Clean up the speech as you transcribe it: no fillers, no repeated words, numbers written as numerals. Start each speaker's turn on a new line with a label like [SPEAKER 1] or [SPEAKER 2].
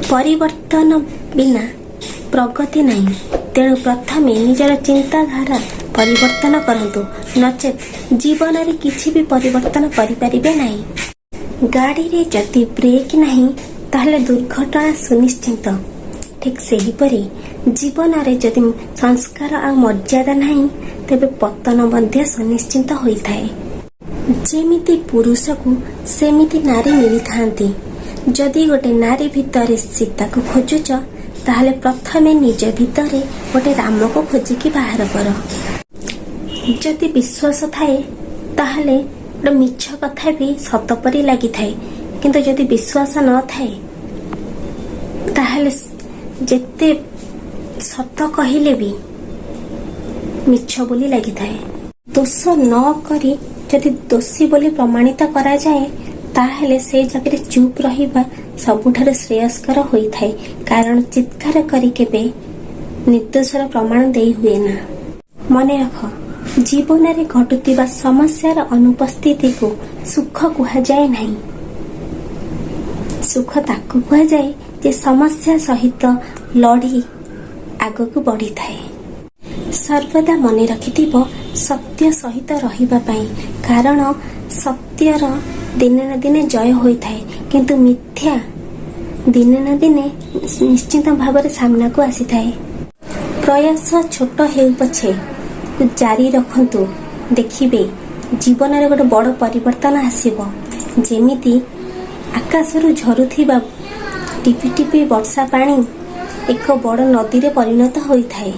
[SPEAKER 1] ପରିବର୍ତ୍ତନ ବିନା ପ୍ରଗତି ନାହିଁ। ତେଣୁ ପ୍ରଥମେ ନିଜର ଚିନ୍ତାଧାରା ପରିବର୍ତ୍ତନ କରନ୍ତୁ, ନଚେତ୍ ଜୀବନରେ କିଛି ବି ପରିବର୍ତ୍ତନ କରିପାରିବେ ନାହିଁ। ଗାଡ଼ିରେ ଯଦି ବ୍ରେକ୍ ନାହିଁ, ତାହେଲେ ଦୁର୍ଘଟଣା ସୁନିଶ୍ଚିତ। ଠିକ୍ ସେହିପରି ଜୀବନରେ ଯଦି ସଂସ୍କାର ଆଉ ମର୍ଯ୍ୟାଦା ନାହିଁ, ତେବେ ପତନ ମଧ୍ୟ ସୁନିଶ୍ଚିତ ହୋଇଥାଏ। ଯେମିତି ପୁରୁଷକୁ ସେମିତି ନାରୀ ମିଳିଥାନ୍ତି। ଯଦି ଗୋଟେ ନାରୀ ଭିତରେ ସୀତାକୁ ଖୋଜୁଛ, ତାହେଲେ ପ୍ରଥମେ ନିଜ ଭିତରେ ଗୋଟେ ରାମକୁ ଖୋଜିକି ବାହାର କର। ଯଦି ବିଶ୍ୱାସ ଥାଏ, ତାହେଲେ ଗୋଟେ ମିଛ କଥା ବି ସତ ପରି ଲାଗିଥାଏ। କିନ୍ତୁ ଯଦି ବିଶ୍ୱାସ ନଥାଏ, ତାହେଲେ ଯେତେ ସତ କହିଲେ ବି ମିଛ ବୋଲି ଲାଗିଥାଏ। ଦୋଷ ନ କରି ଯଦି ଦୋଷୀ ବୋଲି ପ୍ରମାଣିତ କରାଯାଏ, ତାହେଲେ ସେ ଜାଗାରେ ଚୁପ୍ ରହିବା ସବୁଠାରୁ ଶ୍ରେୟସ୍କର ହୋଇଥାଏ, କାରଣ ଚିତ୍କାର କରି କେବେ ନିର୍ଦ୍ଦୋଷର ପ୍ରମାଣ ଦେଇ ହୁଏ ନା। ମନେ ରଖ, ଜୀବନରେ ଘଟୁଥିବା ସମସ୍ୟାର ଅନୁପସ୍ଥିତିକୁ ସୁଖ କୁହାଯାଏ ନାହିଁ। ସୁଖ ତାକୁ କୁହାଯାଏ ଯେ ସମସ୍ୟା ସହିତ ଲଢ଼ି ଆଗକୁ ବଢ଼ିଥାଏ। ସର୍ବଦା ମନେ ରଖିଥିବ ସତ୍ୟ ସହିତ ରହିବା ପାଇଁ, କାରଣ ସତ୍ୟର ଦିନେ ନା ଦିନେ ଜୟ ହୋଇଥାଏ, କିନ୍ତୁ ମିଥ୍ୟା ଦିନେ ନା ଦିନେ ନିଶ୍ଚିତ ଭାବରେ ସାମ୍ନାକୁ ଆସିଥାଏ। ପ୍ରୟାସ ଛୋଟ ହେଉ ପଛେ ଜାରି ରଖନ୍ତୁ, ଦେଖିବେ ଜୀବନରେ ଗୋଟେ ବଡ଼ ପରିବର୍ତ୍ତନ ଆସିବ। ଯେମିତି ଆକାଶରୁ ଝରୁଥିବା ଟିପି ଟିପି ବର୍ଷା ପାଣି ଏକ ବଡ଼ ନଦୀରେ ପରିଣତ ହୋଇଥାଏ।